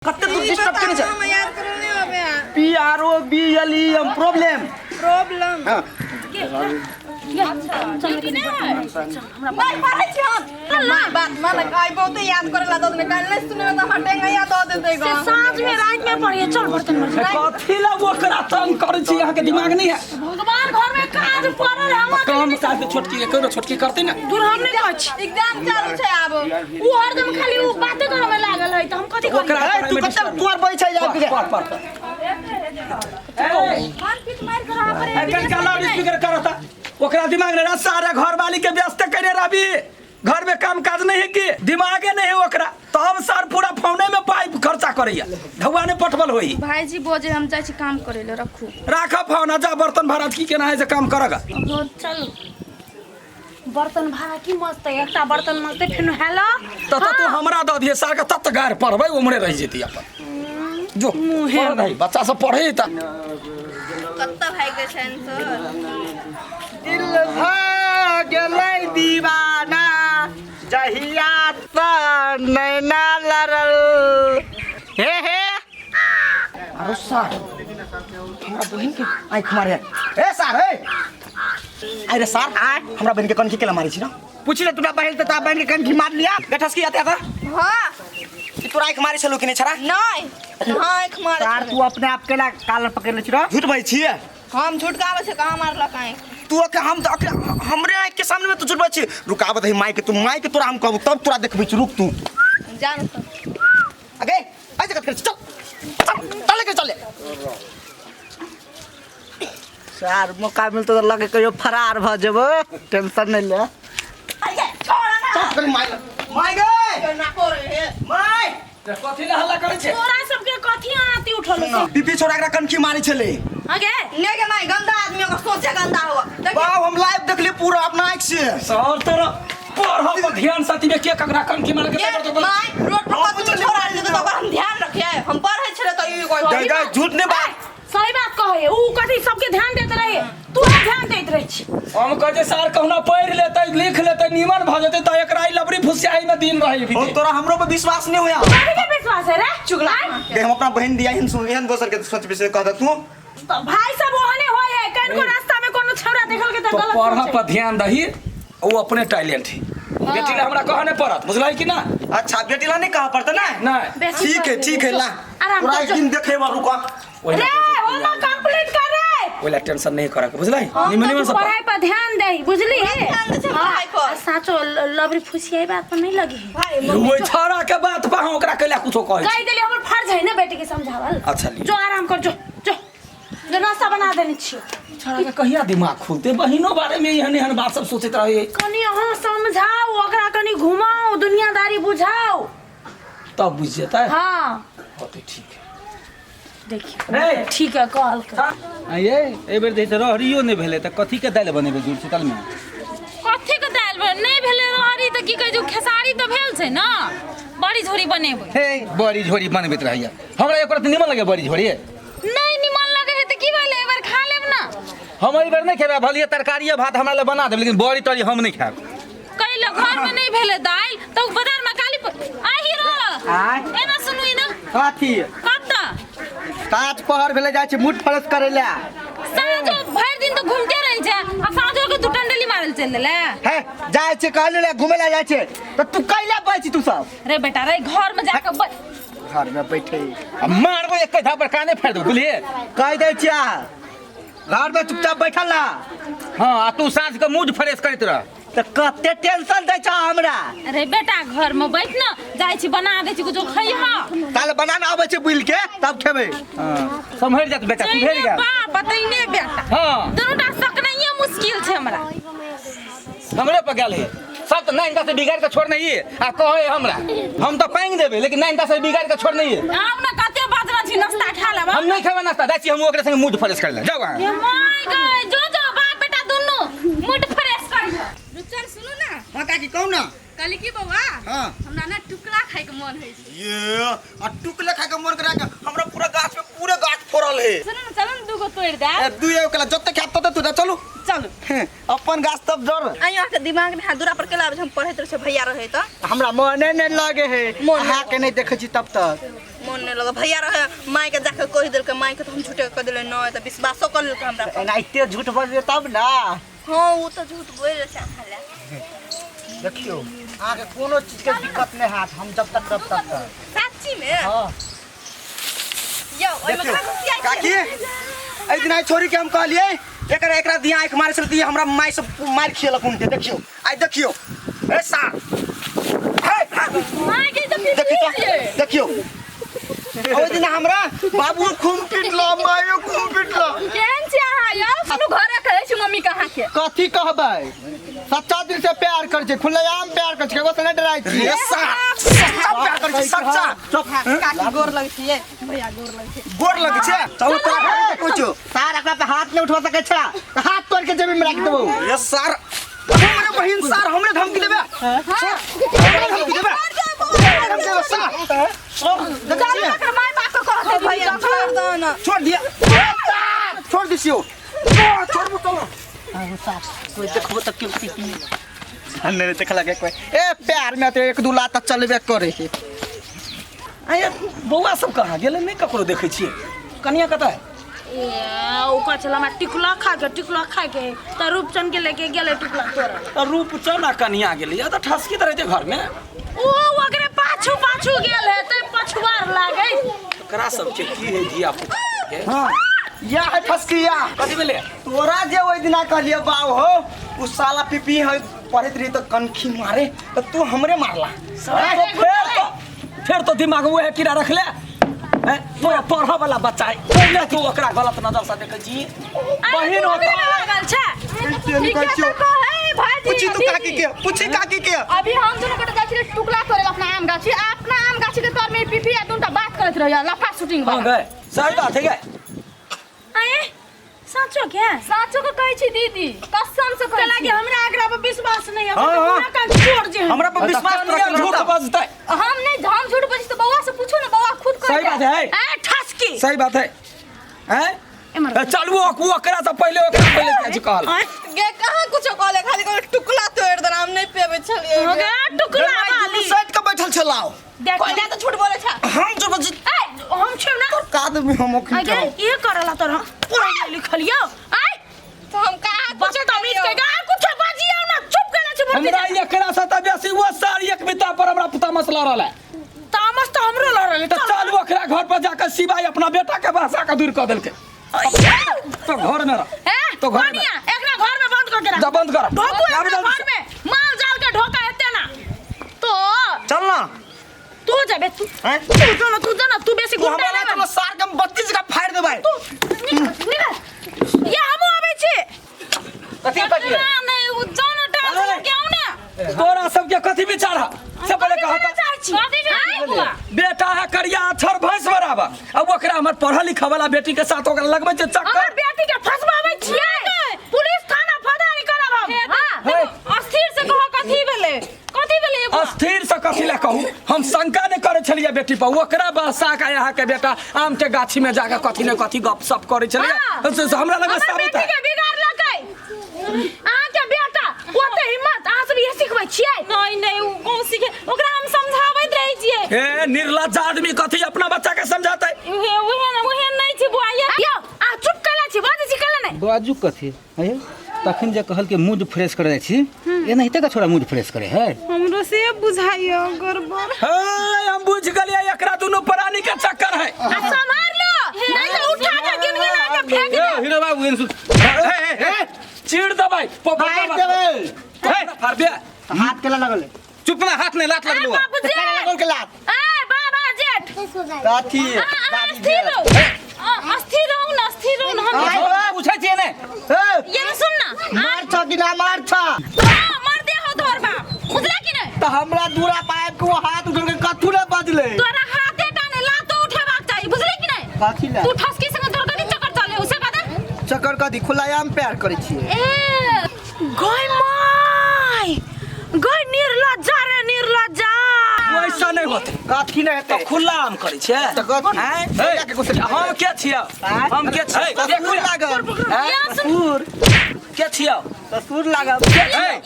कते तू डिस्टर्ब केने छै। हम याद करू नहीं होबे। P R O B L E M, problem. Problem. हां। नहीं पढ़ै छी हम ना बात मान। आइ बहुत याद करे ला दो ने, काल नहीं सुनबे त हमर टेंगैया दऽ देतै ग। से साँझ में रात में पढ़िए, चल बर्तन माज। कथी ला ओकरा तंग करै छी? अहाँके दिमाग नहीं है? भगवान, घर में काज पड़ल है हमरा। काम काज के छोटकी एको छोटकी करते ना। दूर, हम नहीं कहै छी। एग्जाम चालू छै आब। उ हरदम खाली उ बाते करे में लागल है, त हम कथी करी? ओकरा ए, तू कते तोर बैठ छै जा के। पढ़ पढ़ पढ़। कान पीट मार कर रहा पर। एकर का लाउड स्पीकर करता? ओकरा दिमाग नहीं रहा। सारा घर वाली के व्यस्त करे रवि, घर में काम काज नहीं है कि दिमागे नहीं है ओकरा? तो हम सर पूरा फोने में पाई खर्चा करैया, ढौआ ने पटबल होई। भाईजी बोजे, हम जाइ छी काम करे ले, रखू। राख फोन, जा बर्तन भाड़ा की केना है से काम करगा। चल, बर्तन भाड़ा की मजतै? एकटा बर्तन मजतै फेर हेलो। त तू हमरा दऽ दिहे सार के, तत गार पढ़बै, उम्हरे रहि जेती अपन। जो पढ़ नहीं, बच्चा सब पढ़े त। कत्ता भाई के छनि सर? दिल भऽ गेलै दीवाना जहिया त नैना लड़ल हे हे। अरे सार, हमरा बहिन के आँख मारे। ए सार, ए अरे सार, हमरा बहिन के कनखी केला मारै छी ना? पूछ ले तोरा बहिन, त तोरा बहिन के कनखी मार लिया। गठस की आते आता? हाँ। ई तोरा आँख मारै छलू कि नहीं छरा? नहीं, हाँ, आँख मारे सार। छलै। तू अपने आप के ला कालर पकड़ ले छी। झूठ बजै छियै। हम झूठ काबै छै? कहाँ मारलक आँख? तू अके हम तऽ अके हमरे आँख के सामने में तू झूठ बजै छी। रुकाबत है माय के, तू माय के तोरा हम कहबू तब तोरा देखबै छी। रुक तू। जान सर। अगे ऐसे कत कर, चल चल चल के चल। सार, मौका मिलतो तऽ लगे कहियो फरार भऽ जेबो, टेंशन नहीं ले। चल कनी my my गे। ना करे हे। माय। कथी ला हल्ला करै छै? तोरा सबके कथी आती उठल छै? पीपी छोड़ा एकरा कनखी मारै छलै। आगे। नहीं के माय, गंदा आदमी, ओकर सोचे गंदा हुआ। बाप, हम लाइव देखली पूरा अपना आँख से। सर, तोरा पढ़ पर ध्यान साथी में के ककरा कनखी मारे के? ये my, road पर कतौ छोड़ा ले तऽ ओकर हम ध्यान रखिए। हम पढ़ै छलै तऽ ई कोई गए गए, झूठ नहीं बात। सही बात कहे उ, कथी सबके ध्यान देत रहे? तू ध्यान देत रहे छी। हम कहै छै सर, कहुना पढ़ि लेतै, लिख लेतै, नीमन भऽ जेतै तऽ एकरा ई लबड़ी फुसियाही में दिन रही। और तोरा हमरो पर विश्वास नहीं होया? कथी के विश्वास है रे चुगला। गे, हम अपना बहन दिया एहन सुन, एहन दोसर के सोच विषय कह दे तू। तो भाई सब ओहने होय है, कनको रास्ता में कोनो छौड़ा देखल के त तो गलत पढ़ सोचे। पर ध्यान दही, ओ अपने टैलेंट है। बेटी ला हमरा कहने पड़त, बुझलै कि ना? अच्छा, बेटी ला नहीं कहा पड़ता ना? नहीं। बेसी ठीक है, ठीक है, ला। आराम तोरा कर, एक जो। दिन देखे बा, रुका। ओहिला रे, होमवर्क कंप्लीट कर रे। ओहिला टेंशन नहीं करे के, बुझलै? हम निमन तो निमन तू सब पढ़। पढ़ाई पर ध्यान दे, बुझली? ध्यान दै छै पढ़ाई पर। साचो लबरी फुसियाई बात पर नहीं लगी है। भाई, मम्मी। ओहि छौड़ा के बात पर हम ओकरा कैला कुछो कहै कह छी? देली, हमर फर्ज है ना बेटी के समझावल। अच्छा, लियो। जो आराम कर, जो जो जो, नाश्ता बना देने छियो। छौड़ा के कहिया दिमाग खुलते? बहिनो बारे में एहन एहन बात सब सोचैत रहे। कनी अहाँ समझाओ ओकरा, कनी घुमाओ, दुनियादारी बुझाओ। तब बुझि जेतै। हाँ। होतै, ठीक है। देखियो। रे। ठीक है, कहल कर। ये एहि बेर जे छै रहरियो नहि भेलै, तऽ कथीके दालि बनेबै जुड़ शीतलमे? कथी के दालि नहि भेलै रहरी तऽ की कहै छै, खेसारी तऽ भेल छै ने, बड़ी झोरी बनेबै। हे, बड़ी झोरी बनबैत रहैया। हमरा एक रत्ती निमन लगैया बड़ी झोरी? नहि निमन लगे है तऽ की भेलै, एहि बेर खा लेब ना। हम एहि बेर नहि खेबै। भलिए तरकारिए भात हमरा लए बना देब, लेकिन बड़ी तरी हम नहि खायब। कैले घर में नहीं भेलै दालि तऽ बाजार में काली आही रो। आँय? एना सुनू ना। कथी? कतऽ? साँझ पहर भेलै, जाइ छी मूड फ्रेश करै लए। साँझो भरि दिन तऽ घूमते रहै छै आ साँझो के दू टंडली मारल चलि देले। हे, जाइ छी, कहली ले घुमै लए जाइ छै तऽ तू कैला बैठ छी तू सब? रे बेटा रे, घर में जाके घर में बैठे। आ मारबो एक झापर, काने फाड़ि देबो, बुझलिए? कहि दै छियै, घर में चुपचाप बैठल रह। हँ, आ तू साँझ के मूड फ्रेश करैत रह। तऽ कते टेंशन दै छह हमरा। अरे बेटा, घर में बैठ न, जाइ छी बना दै छी कुछो, खइह। काल्हि बनाना अबै छै बुलि के, तब खेबै। हँ, सम्हरि जायत बेटा, सुधरि तैने गेल। बाप आ तैने बेटा। हँ। दुनू टा सकनाइए मुश्किल छै हमरा। हमरे पर गेल है सब तऽ। नाइन से बिगाड़ के छोड़ने ही आ कहे हमरा, हम तऽ पांगि देबै, लेकिन नाइन से बिगाड़ के छोड़ने ही। आब ने कते बाजल छी, नाश्ता खा लेब। हम नहीं खेबै नाश्ता, जाइ छी हम ओकरे संगे मूड फ्रेश करै लए। जाउ अहाँ। ये my गए, जो जो बाप बेटा दुनू मूड फ्रेश करियो। रुचन, सुनू ना। हाँ काकी, कहू ना। कहली की बौआ। हाँ। हमरा ना टुकड़ा खाइके मन होइ छै। ये आ टुकले खा के मन करा के हमरा पूरा गाछ में पूरे गाछ फोड़ल है। सुनू ने, चलू ने दूगो तोड़ि दे। ए, दुई एगो केला जते खाब तते तू चलू। चलू। अपन गाछ तब जर। आइ अहाँके दिमाग में दूरा पर केला आबै छै? हम पढ़ैत रहै छै, भैया रहै तऽ हमरा मने नहि लगे है। मोन नहि। अहाँके नहि देखै छी तब तक। मन नहीं लगा भैया रहे माई के जाके कह देलकै माई के तो हम झूठे कह देले नहीं तो विश्वासो कर लेलकै हमरा पर। एनाहिते झूठ बजबै तब ना। हाँ वो तो झूठ बोल रहे छै अहाँ लए। देखियौ अहाँके कोनो चीजके दिक्कत नहि हैत, हम जब तक तब तक। सच्ची में? हाँ। यौ ओहिमे देखियौ कहाँ घुसियाइ काकी छियै? एहि दिन छोरी के हम कहलियै एकरा एकरा दिया आँखि मारे छलै, हमरा माय सब मारि खियलक उनके। देखियौ आइ देखियौ ए सार देखियौ देखियौ ओहि दिन हमरा बाबू खूब पिटला, मायो खूब पिटला। केहन छी अहाँ यौ? सुनू घरे कहै छी मम्मी के अहाँके। कथी कहबै, सच्चा दिल से प्यार करै छै, खुलेआम प्यार करै छै, ककरो से नहि डराइ छी। रे सार सच्चा प्यार करै छै, सच्चा। काकी गोर लगै छियै भैया, गोर लगै छै। गोर लगै छै चलू तोरा घरे देखै छियौ। सार एकरा पे हाथ नहि उठवा सकै छै, हाथ तोड़ के जेबी में राखि देबौ। रे सार हमरे बहिन सार हमरे धमकी देबे, हमरे धमकी देबे, हमरे धमकी देबे सार। देखै छियै एकर माय बाप के कहतै भैया छोड़ दो ना। छोड़ दिया, छोड़ दिसियो, छोड़बू चलो। कोई देखबो तऽ केओ सीखी नहीं देखला के कोई। ए प्यार में तो एक दू लात चलबे करे है। आये बौआ सब कहाँ गेलै? नहि ककरो देखै छियै। कनिया कतऽ है? ए ओ कहै छलै हमरा टिकुला खाके, टिकुला खाके, तऽ रूपचन के लेके गेलै टिकुला तोड़ऽ। तऽ रूपचन आ कनिया गेलै तऽ ठसकी तऽ रहतै घरमे। ओ ओकरे पाछू पाछू गेल है तऽ पछुआर लागै। एकरा सबके की है धिया पुता के? हाँ या है फसकिया। कथी भेलै? तोरा जे ओहि दिना कहलिए बाब हो उ साला पीपी है पढ़ैत रही तऽ कनखी मारे तऽ तू हमरे मारला। फेर तो दिमाग वएह कीड़ा रखले हैं, तोरा पढ़ऽ वाला बच्चा है पहिले तू ओकरा गलत नजर से देखै छी। बहिन होता लागल छै। ठीक है तो कहै भाईजी, पूछी तू काकी के, पूछी काकी के। अभी हम दुनू गोटे जाइ छियै टुकला तोड़े अपना आम गाछी, अपना आम गाछी के तर में पीपी आ दुनू बात करैत रहैया लफा शूटिंग हां वाला। गए सही बात है गए। आए साचो के? साचो के कहै छी दीदी, कसम से कहै लागे छी। हमरा एकरा पर विश्वास नहीं है। हाँ, हाँ। पूरा कान छोड़ जे हमरा पर विश्वास कनिया झूठ बजतै। हम नहीं, हम झूठ बजै छी तऽ बौआ से पूछू ना, बौआ खुद कहै सही बात है। ए ठसकी। सही बात है। हैं चलू ओकरा से पहिले ओकरा पहिले कहै छी कहल। गे कहाँ कुछो कहले, खाली कहले टुकला तोड़ देना, हम नहीं पेबै छलियै। हो गया टुकला वाली। सट के बैठल छलाओ। देख पहिले तऽ झूठ बोलै छै। हम जो बज ए हम छियौ ना का आदमी हम ओखनी आगे ये करला तोरा पढ़ल लिखल यौ। आय तो हम कहाँ कुछो बदतमीज के गा कुछो बजियौ ना, चुप केने छी बुढ़ी। हमरा एकरा से तऽ बेसी वो सार एक बिता पर हमरा तामस लड़ल है। तामस तऽ हमरो लड़ल है। तऽ चल ओकरा घर पर जाकर सिवाय अपना बेटा के भाषा के दूर कऽ देलकै। तो घर में रह, तो घर में कनिया एकरा घर में बंद कर के रख। जा बंद कर। ढोकू जा एकरा बंद घर में, माल जाल के ढोका हेतै ना। तो चल ना तू जाबे तू। हैं? तू जो ना, तू जो ना, तू बेसी तू गुंडा हमरा नहीं चलो बन। सार के हम 32 का फाड़ देबै। तू निकल निकल। ये हमहूँ आबै छी। कथी कथी? नहीं उ जाओ ना टाल के आओ ना। तोरा सबके कथी विचार है से पहिले कहता। कथी भेलै बौआ? बेटा है करिया अक्षर भैंस बराबर, अब ओकरा हमर पढ़ल लिखल वाला बेटी के साथ ओकरा लगबै छै चक्कर। हमर बेटी के फंसबाबै छियै, पुलिस थाना फौजदारी करब हम। हां देखो, अस्थिर से कहो कथी भेलै, कथी भेलै बौआ? अस्थिर से कथी लए कहू, हम शंका नहि करै छलियै बेटी पर, ओकरा बसा के यहाँ के बेटा आम के गाछी में जाके कथी ने कथी गप सप करै छलियै। से हमरा लगे हमर साबित बेटी है। के बिगाड़लकै अहाँ के बेटा, ओते हिम्मत अहाँ सब इहे सिखबै छियै? नहीं नहीं उ गाँव सीखे ओकरा हम समझाबैत रहै छियै। ए निर्लज्ज आदमी कथी अपना बच्चा के समझाते? उहे उहे ना उहे नहीं छै बौआ। ये यौ अहाँ चुप कैला छी, बाजै छी कैला नहि? बाजू कथी है तखन जे कहल के मूड फ्रेश करे छी, एनाहिते का छोरा मूड फ्रेश करे है। हमरो से बुझाइयो गड़बड़। हे हम बुझ गेलियै एकरा दुनू प्राणी के चक्कर है। आ सम्हार लो नहीं तो उठा के गिन गिना के फेंक दे। हीरो बाबू एन चीर देबै फाड़ देबै। हे फाड़बे हाथ केला लगल? चुप ना, हाथ नहीं लात लगलो। बाबूजी केला लगल के लात? ए बाबा जेठ कथी? अस्थिर रहू, अस्थिर रहू ना, अस्थिर रहू ना। हम पूछै छियै ने। ए ये ना सुन ना, मार छ कि ना मार छ? हां मार दे हो तोहर बाप, बुझला कि नहीं? त हमरा दूरा पाइप के वो हाथ उठल के कथू ने बजले। तोरा हाथे टाने लातो उठेबाक चाही, बुझली कि नहीं? कथी ला? तू ठसकी संग तोर कथी चक्कर चले उसे बता। चक्कर कथी? खुलायाम प्यार करै छियै। ए गय my गय निर्लज्जा रे निर्लज्जा। वैसा नहीं होते। कथी नहीं हेतै? तो खुला आम करै छियै। तऽ कथी? आँय? भैया के गुस्सा हम के छियै? हम के छियै? ससुर लागल। ससुर के छियै? ससुर लागल।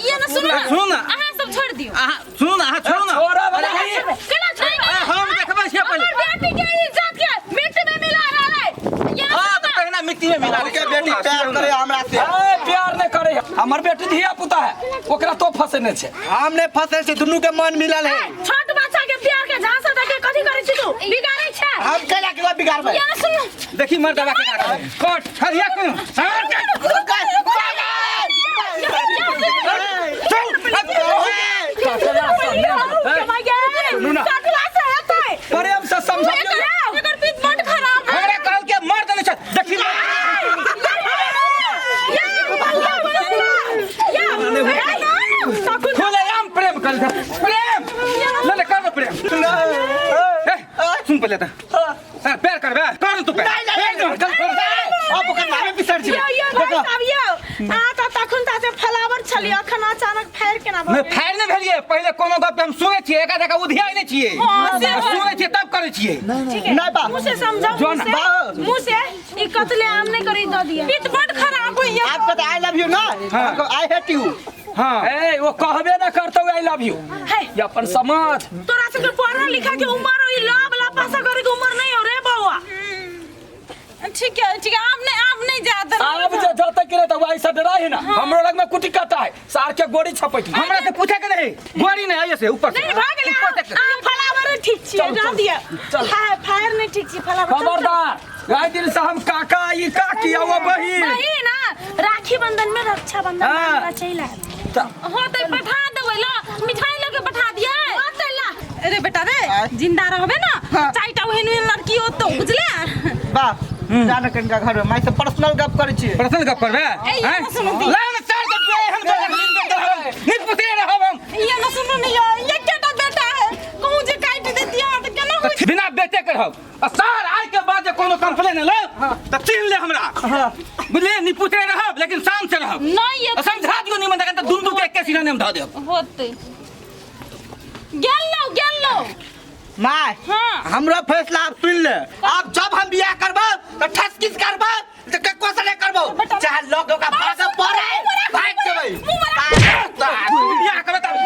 ये ना सुन ना, सुन ना। अहाँ सब छोड़ दियो। अहाँ सुनू ना, अहाँ छोड़ू ना। छोड़ा वाला है। केना छोड़ हम देखबै छियै पहिले। हमर बेटी के इज्जत के मिट्टी में मिला रहल है। यहाँ हां त तहिना मिट्टी में मिला के बेटी प्यार करे हमरा से। ए प्यार नहीं करे, हमर बेटी धिया पुता है, ओकरा तो फसेने छे। हम नहीं फसे छी, दुनू के मन मिलल है। छोट बच्चा के प्यार के झांसा दे के कथी करै छी तू? बिगाड़ै छै। हम केला के बिगाड़बै? यहाँ सुन देखी मर दबा के का कट हरिया को सर के सुनू ना। प्रेम से समझाइयो। एकर पीठ बड खराब है। हमरा कहल के मर देने छ देखी। खुलेआम प्रेम कर दे, प्रेम ले ले कर दे प्रेम। ए सुन पहले त सर प्यार करबे कर तू प्यार। नहीं कर अब ओकर नामे बिसर छी। यो यो भाई साहब यो आ त तखन त से फलावर छली, अखन अचानक फायर केना नहीं फायर नहीं भेलिए, पहले कोनो गप हम सुनै छियै, एका जगह उधियाइ नहीं छियै, सुनै छियै तब करै छियै। ठीक है नहीं बा। मुंह से समझाओ, जो ना। मुंह से ई कतले आम नहीं करी द दिया। पीठ बड खराब होइया। आप कहते I love you ना, I hate you. हां ए वो कहबे ना करतो I love you. हे ये अपन समाज तोरा सबके पढ़ा लिखा के उम्र हो, ई लव लपासा करे के उम्र नहीं हो रे बौआ। ठीक है ठीक है, आप नहीं जात। आप जे जाते के तो ऐसा डरा है ना, हमरो लग में कुटी काटा है, सार के गोड़ी छपट। हमरा से पूछे के नहीं, गोड़ी नहीं आइए से ऊपर से। नहीं भाग ले ऊपर से। आ फलावर ठीक छी चल, जा चल, दिया। चल। फायर नहीं ठीक छी फलावर। चल, चल। खबरदार आइ दिन से हम काका ई काकी आ वो बहिन। वही ना राखी बंधन में रक्षा बंधन हाँ। मानना चाहिए। हो त पठा देबै ल, मिठाई लके पठा दियै। हां त ला। अरे बेटा रे जिंदा रहबे ना चारिटा ओहन ओहन लड़की होतो बुझले। बा जान कनका घर में माई से पर्सनल गप करै छी। पर्सनल गप करबे? ए, ये ना सुनू दी। ला ना चार के दुए हम तो नहीं पुतरे रहब हम। ये ना सुनू नहीं यार, ये केटा बेटा है कहूं जे काटि देतिया त केना होई। बिना बेटे के रहब आ सर आइ के बाद जे कोनो कंप्लेन एलो त चिन्ह ले हमरा, बुझलिए? नहीं पुतरे रहब लेकिन शान से रहब। नहीं ये समझा दियो निमन त दुनू के एके सीना में धऽ देब। होते गेल लो गेल लो my. हाँ। हमरा फैसला आप सुन ले। आप जब हम बियाह करबो त ठसकिस करबो त कको से नहीं करबो, चाहे लोग ओकरा भागे पड़े